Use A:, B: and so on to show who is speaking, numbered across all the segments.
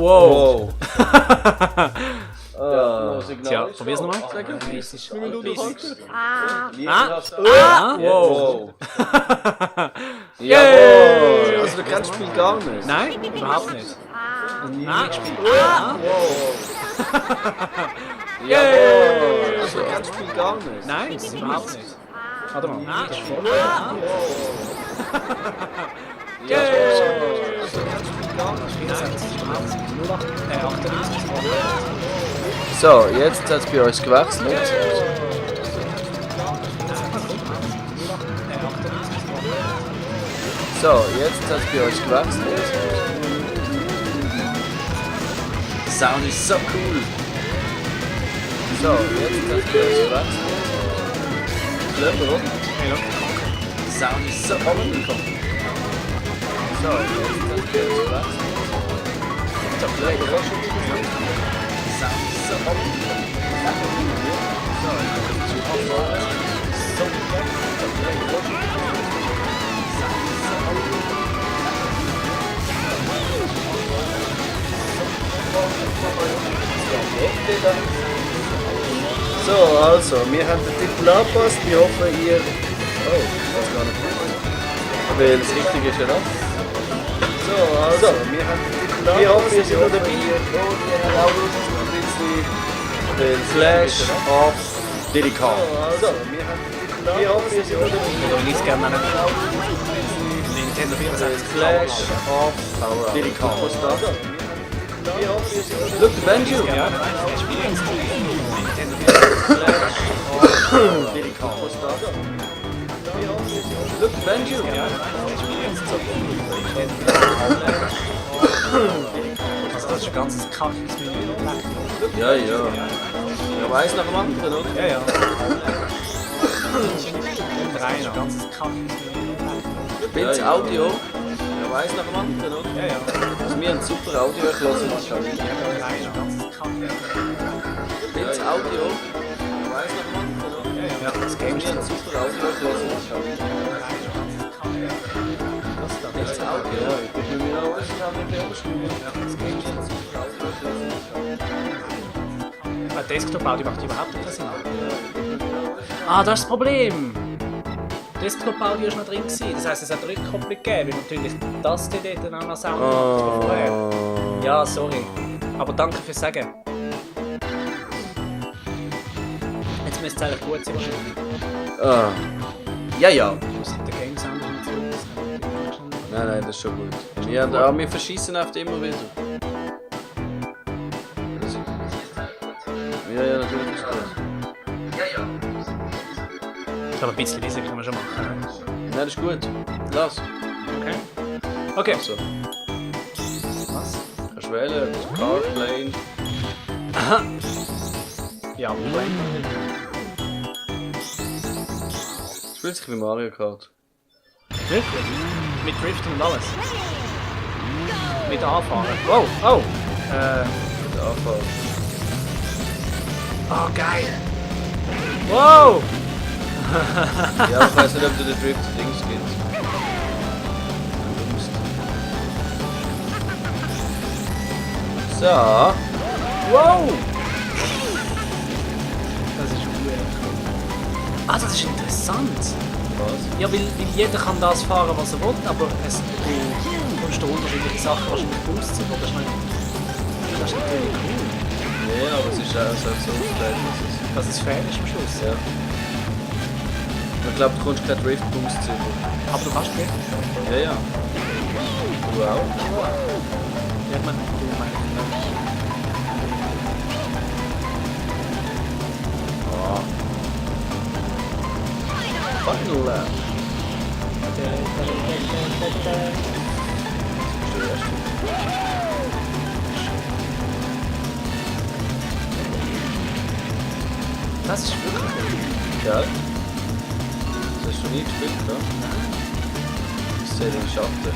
A: Wow!
B: Tja, probier's nochmal.
A: Wow! Jawohl! Also du kennst das Spiel gar nicht?
B: Nein, überhaupt nicht.
A: Nie gespielt? Jawohl! Also du kennst das Spiel gar nicht?
B: Nein, überhaupt nicht. Warte mal.
A: Jawohl! Also du kennst das Spiel gar nicht? So, jetzt hat es bei uns gewechselt. So, jetzt hat es bei uns gewechselt. Der Sound ist so cool. So, jetzt hat es bei uns gewechselt. Clever, oder? Der Sound ist so cool. So, jetzt hat es bei uns gewechselt. Der Clever, oder? Der Sound ist so cool. So, also, wir haben den Titel angepasst. Wir hoffen, ihr. Oh, ich weiß gar nicht. Weil das Richtige ist ja das. So, also, wir haben den Titel angepasst. Wir hoffen, ihr seid noch dabei. Den Flash of Diddycon. So, wir hoffen, ihr seid noch dabei.
B: Ich würde gerne nennen. Nintendo 64.
A: Flash of Diddycon. Was ist das? Look, the Banjo!
B: Ja, ich spiele jetzt. Nintendo 64.
A: Flash of Diddycon. Was ist das? Look, the Banjo!
B: Ja, ich spiele jetzt. Also das ist ein ganzes kackes Menü.
A: Ja, ja. Ja, weiß nach dem anderen, oder?
B: Ja, ja. Rein, ein ganzes kackes Menü.
A: Bits Audio. Ja, weiß nach dem anderen, oder?
B: Ja, ja.
A: Also wir haben super Audio gelassen.
B: Rein, ein ganzes kackes
A: Bits Audio. Ja, weiß nach dem anderen, oder?
B: Ja, das Game
A: Wir haben super Audio gelassen. Bits Audio. Ja, ich bin mir auch was mit der Stimme. Ja, das Game ist super Audio gelassen.
B: Desktop-Audio macht überhaupt keinen Sinn. Ah, das ist das Problem. Desktop-Audio war noch drin. Das heisst, es hat eine Rückkopplung gegeben, weil natürlich das dort dann auch noch Sound macht wie vorher. Ja, sorry. Aber danke fürs Sagen. Jetzt müsste es eigentlich gut sein wahrscheinlich.
A: Ja, ja.
B: Der Game Sound ist nicht so.
A: Nein, nein, das ist schon gut. Wir verschießen oft immer wieder. Das ist... Ja, natürlich ist gut.
B: Ich glaube, ein bisschen Wiese kann man schon machen.
A: Nein, das ist gut. Lass.
B: Okay. Okay.
A: Also. Was? Kannst du wählen, Car, Plane.
B: Aha. Ja, Play.
A: Es fühlt sich wie Mario Kart.
B: Wirklich? Mit Driften und alles? Mit Anfahren? Wow, oh!
A: Mit der Anfahrt.
B: Oh, geil! Wow!
A: Ja, ich weiß nicht, ob du den Drift links gehst. So.
B: Wow! Das ist cool. Ah, das ist interessant.
A: Was?
B: Ja, weil jeder kann das fahren, was er will, aber du kommst da unterschiedliche Sachen wahrscheinlich ausziehen, oder schnell. Das ist natürlich cool.
A: Ja, aber es ist auch so aufgeteilt.
B: Dass es fair ist am Schluss.
A: Ja. Ich glaube, du kommst keinen Drift-Boost ziehen.
B: Aber du kannst nicht.
A: Ja, ja. Du auch?
B: Ja, ich meine, du meinst.
A: Final Lap.
B: Das ist wirklich cool.
A: Ja. Das hast du nie gespielt, oder? Ich sehe den Schatten.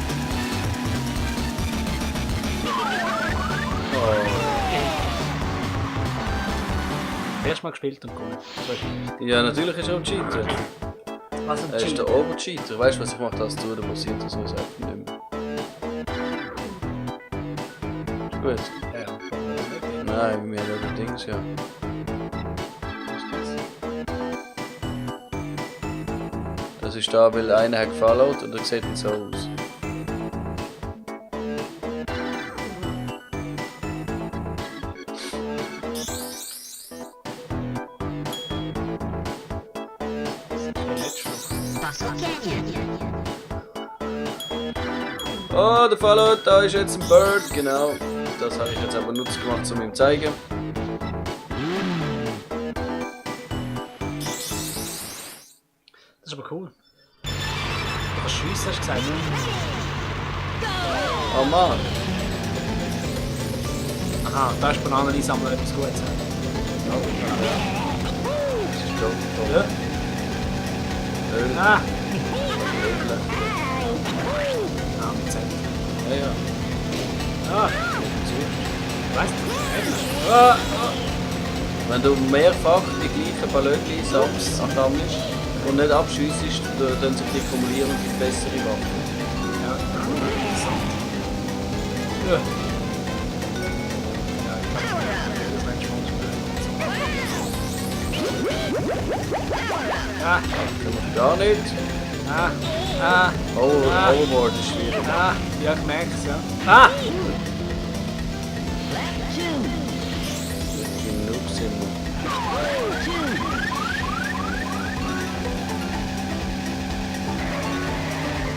B: Erstmal gespielt und gewonnen.
A: Ja, natürlich ist er auch ein Cheater.
B: Was ein
A: Er ist
B: Cheat?
A: der Overcheater. Weißt du, was ich mache, das tue, dann passiert das so selten nicht mehr. Ist
C: gewusst.
B: Ja.
C: Nein, wir haben ja die Dings, ja. Das ist da, weil einer hat gefollowt und er sieht dann so aus. Oh, der Followed, da ist jetzt ein Bird, genau. Das habe ich jetzt aber nutzt gemacht, um ihm zu zeigen.
B: Das ist aber cool. Aber schiessen hast du gesagt, ne?
C: Oh Mann.
B: Aha, da ist Bananen einsammeln, etwas Gutes.
C: Das ist tot.
B: Ja.
C: Öl.
B: Ah!
C: Öl.
B: Ah, mit Zelt.
C: Ja, ja.
B: Ah! Weißt du? Ah!
C: Wenn du mehrfach die gleichen Ballöckchen sammelst und nicht abschiessest, dann sich die kumulieren und die bessere Waffe.
B: Ja, interessant. Ja. Ja, ich kann das manchmal. Ah!
C: Kann man gar nicht.
B: Ah! Ah! Ah.
C: Overboard ist schwierig.
B: Ah! Ja, ich merke es, ja. Ah!
C: Genug sind wir.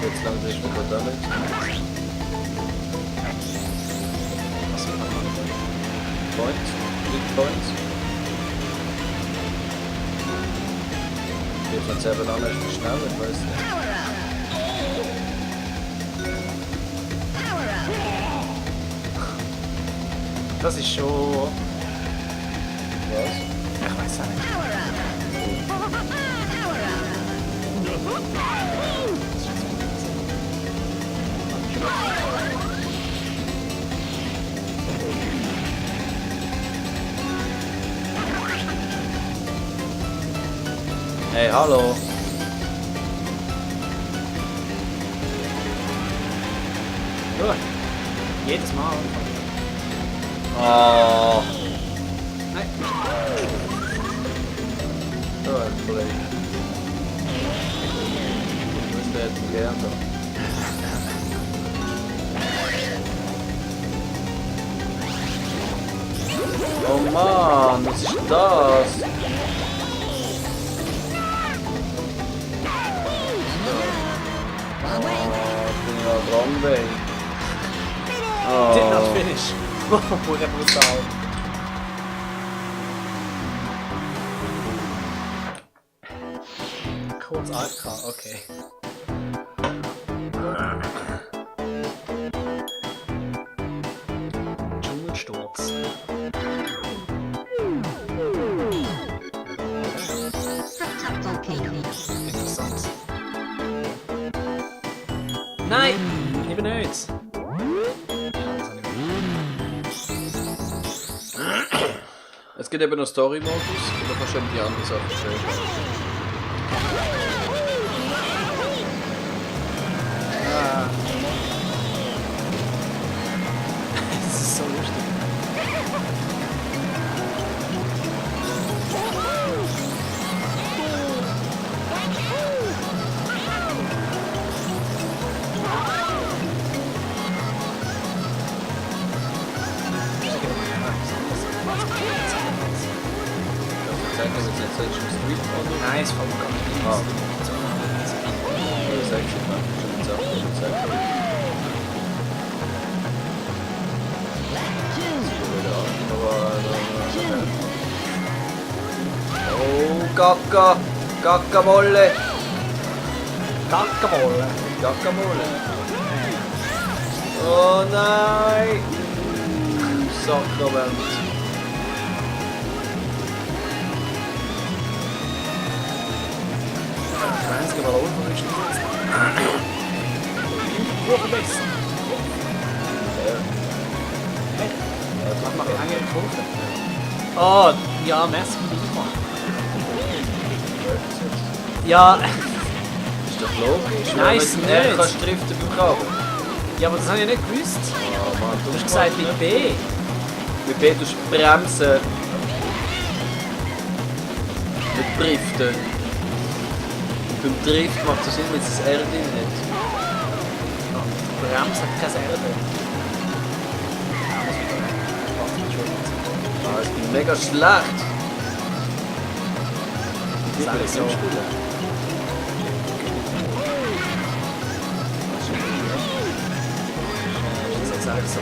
C: Jetzt lang ist man da nicht. Points. Big Points. Geht man selber lang nicht schnell, ich weiß nicht.
B: Das ist schon.
C: Was?
B: Ich weiß auch nicht.
C: Hey, hallo.
B: Ja. Jedes Mal.
C: Oh.
B: Nein.
C: So ein Kollege. Was ist der denn gern da? Oh Mann, was ist das? Ich bin ja wrong way.
B: Did not finish. Wurde brutal. Kurz AFK, okay. Dschungelsturz. Interessant. Nein! Eben nicht. Ja, das habe ich nicht.
C: Es gibt eben noch Story-Modus und da kannst du eben die anderen Sachen stellen.
B: Das ist so lustig.
C: Zeig mir jetzt im Street-Modus.
B: Nein, es kommt gar nicht.
C: Ah. Das ist Oh, Gacka! Gackamolle!
B: Gackamolle.
C: Gackamolle! Oh nein! Sakrament!
B: Das einzige, was unten ist, ist besser. Mach mal lange Kurve. Oh, ja, merci für die Ja,
C: Ist doch logisch.
B: Nein, ist
C: Er
B: nicht.
C: kannst driften beim Kabel.
B: ja, aber das habe ich nicht gewusst.
C: Oh Mann.
B: Du hast gesagt mit B.
C: Mit B tust du bremsen. Mit driften. Beim Drift macht es Sinn, wenn es das R drin hat.
B: Bremse hat kein R drin.
C: Ah, ich bin mega schlecht. Ich
B: Sag
C: will
B: ich
C: so
B: so.
C: spielen.
B: Jetzt sag ich so.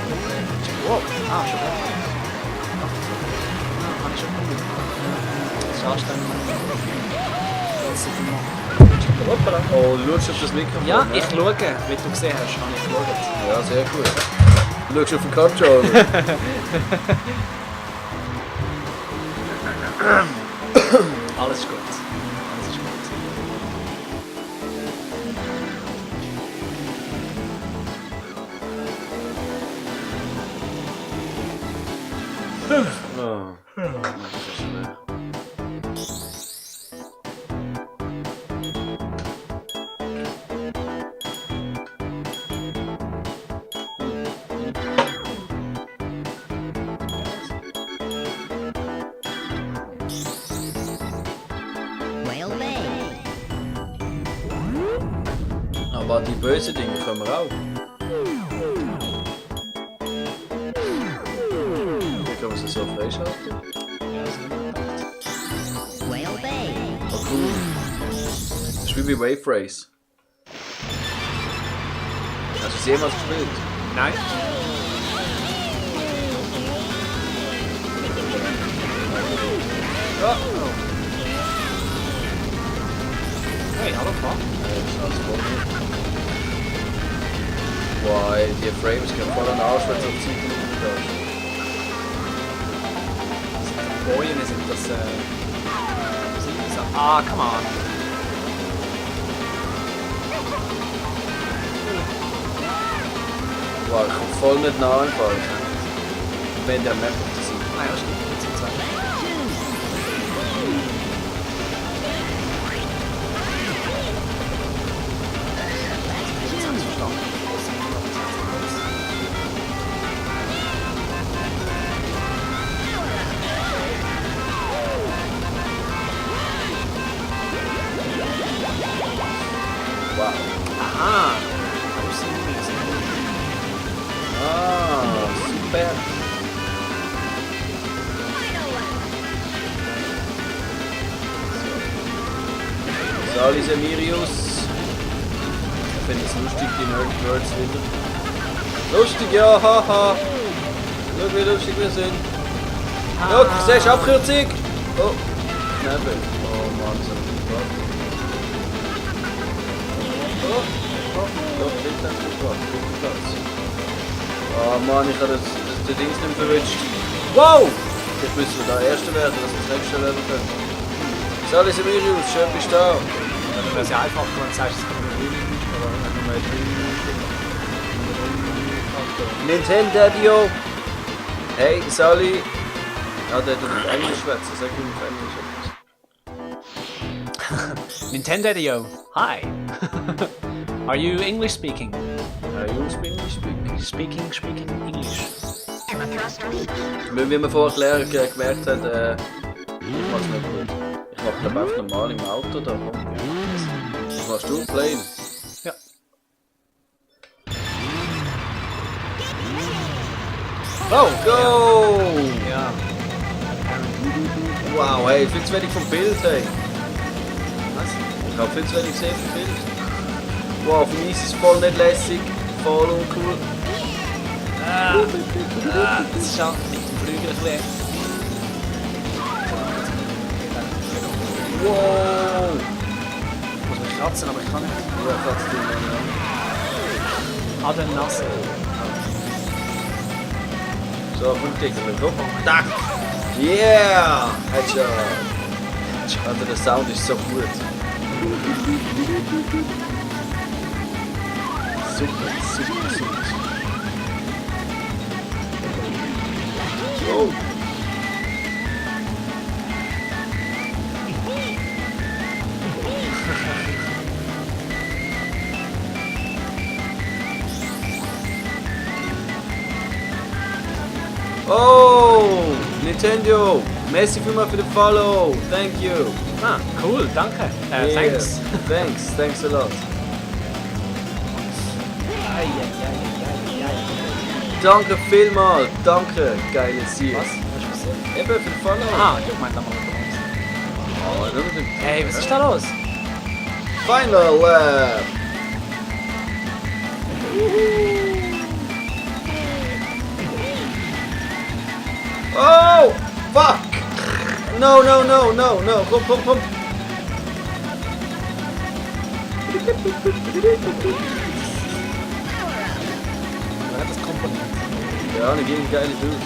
B: Wow, schon gut. Habe ich schon gut. Schaust du dann? Hoppala.
C: Oh, du schaust auf das Mikrofon.
B: Ja,
C: ne?
B: ich schaue, wie du gesehen hast, habe ich geschaut.
C: Ja, sehr gut. Du schaust auf den Controller.
B: Alles ist gut. Alles ist gut.
C: Oh. Das ist schwer.
D: Whale Bay.
C: Aber die bösen Dinge können wir auch. Wie kann man sie so freischalten?
D: Whale Bay.
C: Oh cool. Das ist wie bei Wave Race. Hast du es jemals gespielt?
B: Nein.
C: Ja.
B: Hey, hallo Frau.
C: Boah, ey, die Frames gehen voll an den Arsch, wenn du auf 10 Minuten gehst.
B: Bojen sind das. Sind das come on.
C: Boah, ich komme voll nicht nah im Fall. Wenn der Map auf der Seite.
B: Ah ja, stimmt. Jetzt sind zwei. Jetzt habe ich verstanden.
C: Wow.
B: Aha.
C: Ah, super. Sali Semirius. Ich finde es lustig, die Nerd Words wieder. Lustig, ja, haha. Schau, wie lustig wir sind. Schau, siehst du Abkürzung? Oh, Knebel. Oh Mann, so ein Gott. Oh, doch, bitte, Platz. Oh Mann, ich habe den Dings nicht verwünscht. Wow! Jetzt müssen wir da Erster werden, dass wir das nächste Level können. Sali Semirius, schön bist du da.
B: Dann wäre es ja einfach, wenn du sagst, es kommt nur oder wenn du
C: Nintendo. Hey, Sally. Ja, der tut Englisch schwätzen, sag ihm auf Englisch etwas.
B: Nintendo. Hi. Are you English speaking?
C: Jungs, bin ich speaking.
B: Speaking English.
C: Wie wir vorher gemerkt haben, ich mach's nicht gut. Ich mach glaube einfach normal im Auto da. Komm. Was machst du? Plane?
B: Ja.
C: Oh, go!
B: Ja.
C: Wow, hey, viel zu wenig vom Bild, hey.
B: Was?
C: Ich hab viel zu wenig gesehen vom Bild. Wow, für mich ist es voll nicht lässig, voll uncool.
B: Das ist schon mit dem Flügel ein bisschen.
C: Wow!
B: Ich muss mich kratzen, aber ich kann nicht.
C: Ja, kannst du nicht, ja.
B: An den Nassen.
C: So, komm, Digga, komm. Tack! Yeah! Headshot! Alter, der Sound ist so gut. Super. Oh! Oh, Nintendo. Merci vielmals für den Follow. Thank you.
B: Ah, cool, danke. Thanks.
C: Thanks a lot. Danke vielmals. Danke, geile Sieg.
B: Was? Hast du gesehen?
C: Eben für den Follow.
B: Ah, ich meine, da mal unter uns.
C: Oh, schau mal.
B: Hey, was ist da los?
C: Final Lap. Oh, fuck. No. Komm.
B: Wer hat das komponiert?
C: Ja, eine gegen geile Dude.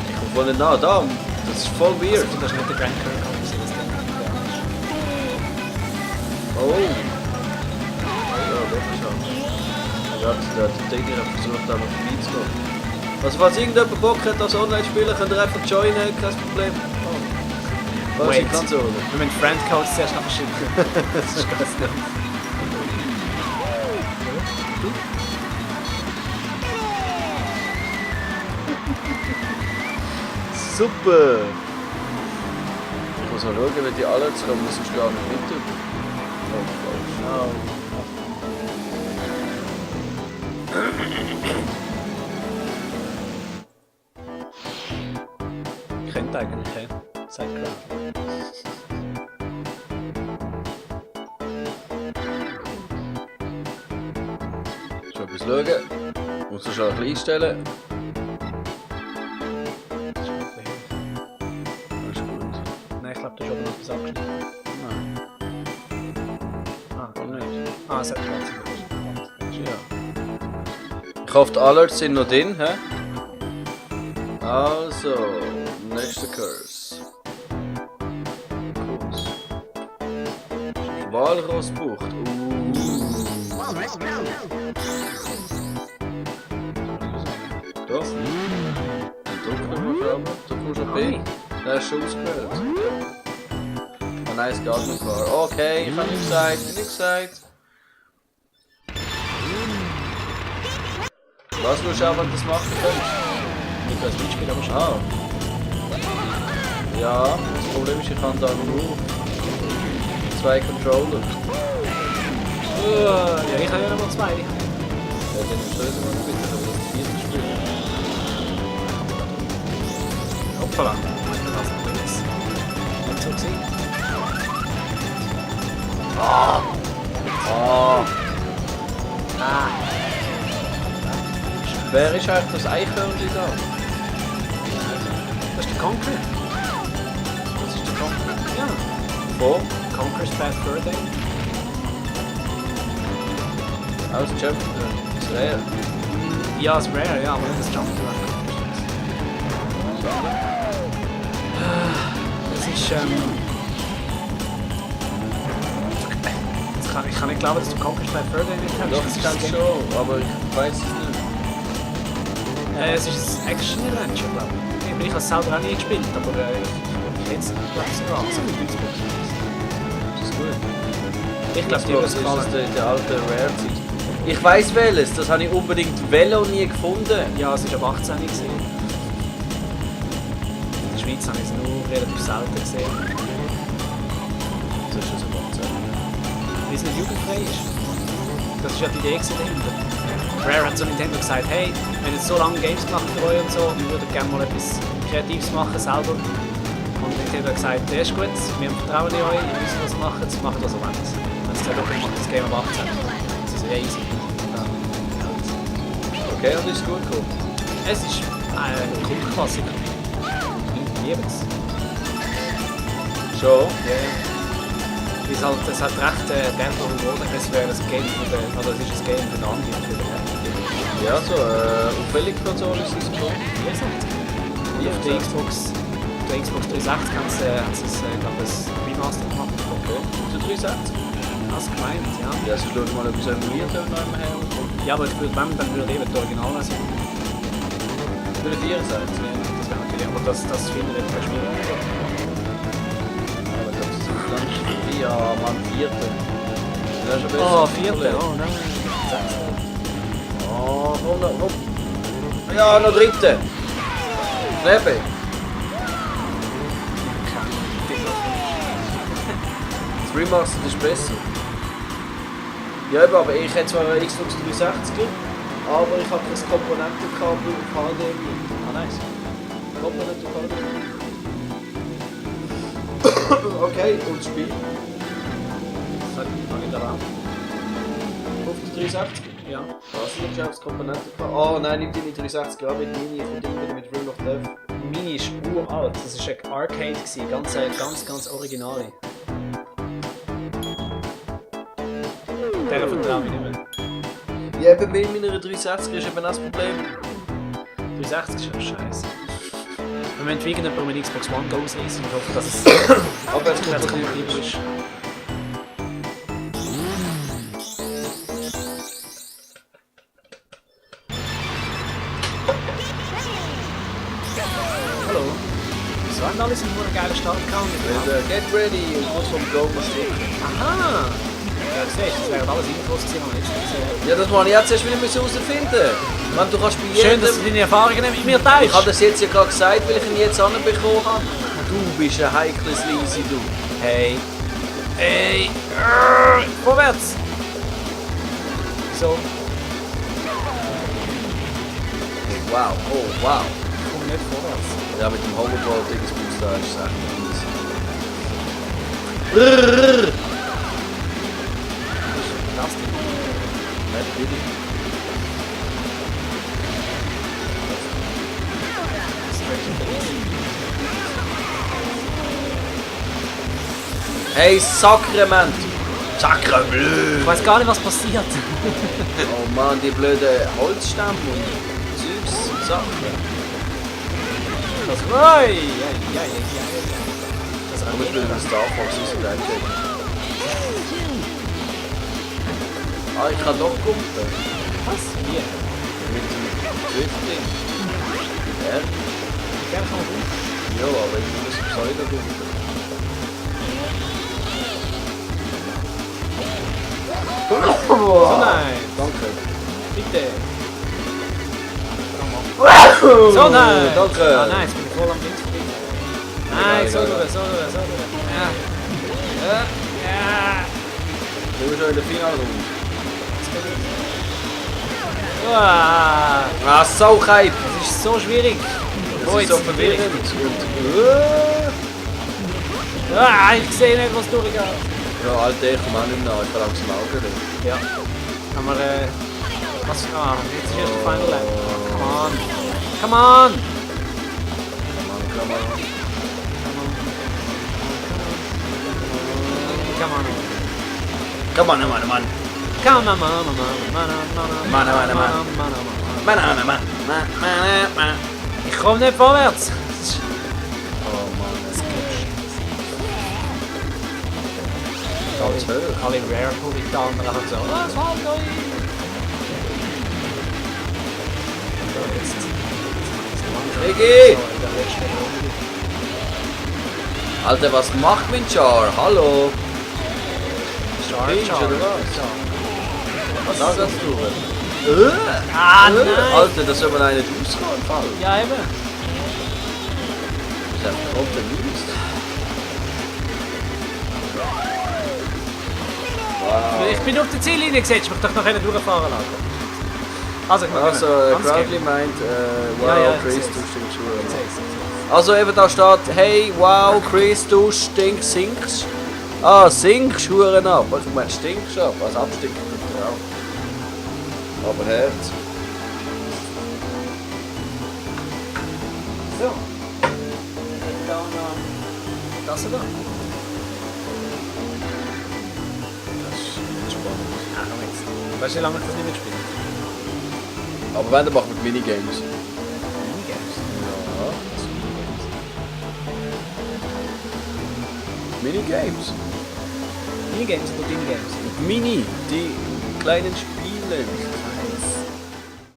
C: Ich komm voll nicht nah, da. Das ist voll weird.
B: Also, das ist nicht der Grand Kirk, aber das ist das Ding.
C: Oh. Ja, wirklich schon. Ja, der Digger hat versucht, da noch vorbeizukommen. Also falls irgendjemand Bock hat, das online spielen, könnt ihr einfach joinen, kein Problem. Oh. Was ist die
B: Wait.
C: Konsole?
B: Wir müssen Friendcodes zuerst noch verschicken. Das ist ganz nett.
C: Super! Ich muss mal schauen, wenn die alle kommen, muss ich gar nicht mit. Oh,
B: Ich könnte eigentlich, hey. Sidetrack.
C: Schon etwas schauen. Muss ich schon ein bisschen einstellen.
B: Das ist gut.
C: Das ist gut.
B: Nein, ich glaube, da ist aber noch etwas abgeschnitten.
C: Nein,
B: Ah,
C: auch nicht.
B: ah, es hat Platz.
C: Ja. Ich hoffe, die Alerts sind noch drin, hä? Also, nächster Curse. Kurs. Walrossbucht.
D: Walrus Road.
C: Doch. Druck nochmal schauen. Du kommst schon bei. Der ist schon ausgewählt. Ah nein, es geht nicht klar. Okay, ich habe nichts gesagt. Was willst du auch, wenn du das machen kannst?
B: Ich kann das Mitspiel aber schon.
C: Ah. Ja, das Problem ist, ich habe da nur 2 Controller.
B: Ja, ich habe ja noch mal 2.
C: Ja, dann ist das mal bitte, aber das 4. Spiel.
B: Hoppala. Das ist nicht so gesehen.
C: Ah. Wer ist eigentlich das Eichhörnchen da?
B: Das ist der Conquer.
C: Das ist der Conquer.
B: Ja.
C: Wo?
B: Conquer's Bad Fur Day.
C: Aus Jump. Das ist rare.
B: Ja, es ist rare, ja, aber nicht das Jump Drag. Das ist, ich kann nicht glauben, dass du Conquer's Bad Fur Day nicht kennst.
C: Doch,
B: Das
C: ich
B: ist
C: kann
B: das
C: es
B: Game.
C: schon, aber ich weiß es nicht.
B: Es ist ein Action-Adventure, glaube ich. Ich habe es selber auch nie gespielt, aber ich jetzt glaube ich sogar.
C: Das ist gut.
B: Ich glaube, die
C: Das
B: wird es
C: ist
B: gefallen.
C: der alte Rare-Zeit. Ich weiß welches, das habe ich unbedingt Velo nie gefunden.
B: Ja, es war ab 18 gesehen. In der Schweiz habe ich es nur relativ selten gesehen.
C: Das ist schon so ganz
B: Weil es nicht jugendfrei ist. Das ist ja die Idee dahinter. Rare hat zu Nintendo gesagt, hey, wir haben jetzt so lange Games gemacht für euch und so, wir würden gerne mal etwas Kreatives machen selber. Und Nintendo hat gesagt, das ist gut, wir vertrauen in euch, ihr wisst was ihr macht, macht was ihr wollt. Wenn es dann macht das Game ab 18. Das ist easy.
C: Okay, und ist gut gekommen.
B: Es ist ein Kultklassiker. Ich liebe es.
C: Schon?
B: Ja, ja. Es hat recht gerne geworden, es wäre ein Game für den, also es ist ein Game für den Andi und für den
C: Ja, so, auf welche Konsole ist es gekommen?
B: 64. Auf der Xbox 360 haben sie glaube ich, ein Remaster gemacht.
C: Okay. Zu 360?
B: Hast du gemeint, ja.
C: Ja, also schau mal etwas emuliert noch einmal her.
B: Ja, aber wenn, dann würde eben die Originalversion.
C: Für den 64?
B: Das wäre natürlich, aber das findet etwas schwierig.
C: Aber das ist ganz ja, Mann, 4. Das ist schon besser.
B: Oh, 4. Oh nein. 6.
C: Oh, komm. Ja, noch 3. Schneeball. Das Remastered ist besser. Ja, eben, aber ich hätte zwar eine Xbox 360er, aber ich habe kein Komponentenkabel auf HDMI.
B: Ah, nice.
C: Komponentenkabel. Okay, und das Spiel?
B: Fang ich da an?
C: Auf der 360?
B: Ja.
C: Was ist das Komponentenkabel? Oh nein, nimm deine 360 an mit Mini, ich will immer mit Ring of Death.
B: Mini ist uralt. Das war ein Arcade, ganz originale. Der vertraue ich nicht mehr.
C: Ja, eben bei meiner 360 ist eben das Problem.
B: 360 ist ja scheiße. Wir müssen wie irgendjemand mit Xbox One ausreißen und hoffen, dass es
C: Abwärtskompatibel
B: ist. Hallo. Wieso haben alle so einen geilen Start gehabt?
C: Get ready und kurz vom Go Stick.
B: Aha! Ja, du siehst, das wären alles Infos gewesen, die ich jetzt gesehen.
C: Ja, das muss ich jetzt erst wieder herausfinden. Wenn du kannst bei
B: Schön,
C: jedem...
B: dass du deine Erfahrungen mit mir
C: Ich
B: teilst.
C: habe das jetzt ja gerade gesagt, weil ich ihn jetzt anbekommen habe. Du bist ein heikles Lisi, du.
B: Hey. Hey. Vorwärts. So.
C: Wow, oh wow.
B: Ich komme nicht vorwärts.
C: Ja, mit dem Hoverboard-Dingsbus da ist es echt mies.
B: Das Ding.
C: Nicht billig. Hey, Sakrament! Sakrament!
B: Ich weiß gar nicht, was passiert.
C: Oh Mann, die blöden Holzstämme und Zeugs und Sachen.
B: Das ja. Das
C: Aber ich will einen Star Fox aus dem Einchecken. Ah, ich kann doch kumpen.
B: Was? Hier.
C: Mit dem Drifting. Ja?
B: Gerne kann man gut.
C: Ja, aber ich muss Pseudo kumpen.
B: So nein.
C: Danke.
B: Bitte. So nein.
C: Danke.
B: Ah nein, jetzt bin ich voll am Links fliegen. Nein, so durch. Ja. Ja.
C: Du bist schon in der Finalrunde.
B: Ah,
C: Ah, so kalt.
B: das ist so schwierig.
C: Das ist so verwirrend.
B: Ah, ich sehe nicht, was durchgeht.
C: Ja, Alter, ich komme auch nicht mehr nach. Ich kann langsam Augen reden.
B: Ja. Haben wir, was? Ah, jetzt ist erst der Final Lap. Come on. Come on!
C: Come on.
B: Come on.
C: Come on, Mann, Mann.
B: Come on,
C: Mann.
B: Ich komme nicht vorwärts.
C: Oh Mann, das
B: Alle Rare Pull die anderen haben so, was halt euch? So, jetzt.
C: Iggy! Alter, was macht mein Char? Hallo? Pinch, oder was? Was sagst du?
B: Ah, nein!
C: Alter, da soll man einen rauskommen im Fall.
B: Ja, eben.
C: Das ist einfach komplett mies. Wow.
B: Ich bin auf der Ziellinie gesetzt, ich möchte doch noch einen durchfahren lassen. Also, ich mache
C: Also, Groundly meint, wow,
B: Ja,
C: Chris,
B: ich
C: du stinkst schon.
B: seh's.
C: Also eben da steht, hey, wow, Chris, du sinkst. Ah, sinkst Huren ab. Ich meine, stinkst ab, also abstinken tut er auch. Aber Herz.
B: So. Das da.
C: Das ist spannend.
B: Ah, komm jetzt. Weißt du, wie lange ich das nicht mitspiele?
C: Aber wenn, dann machen wir Minigames.
B: Minigames.
C: Ja. Minigames.
B: Minigames oder Minigames?
C: Mini, die kleinen Spiele.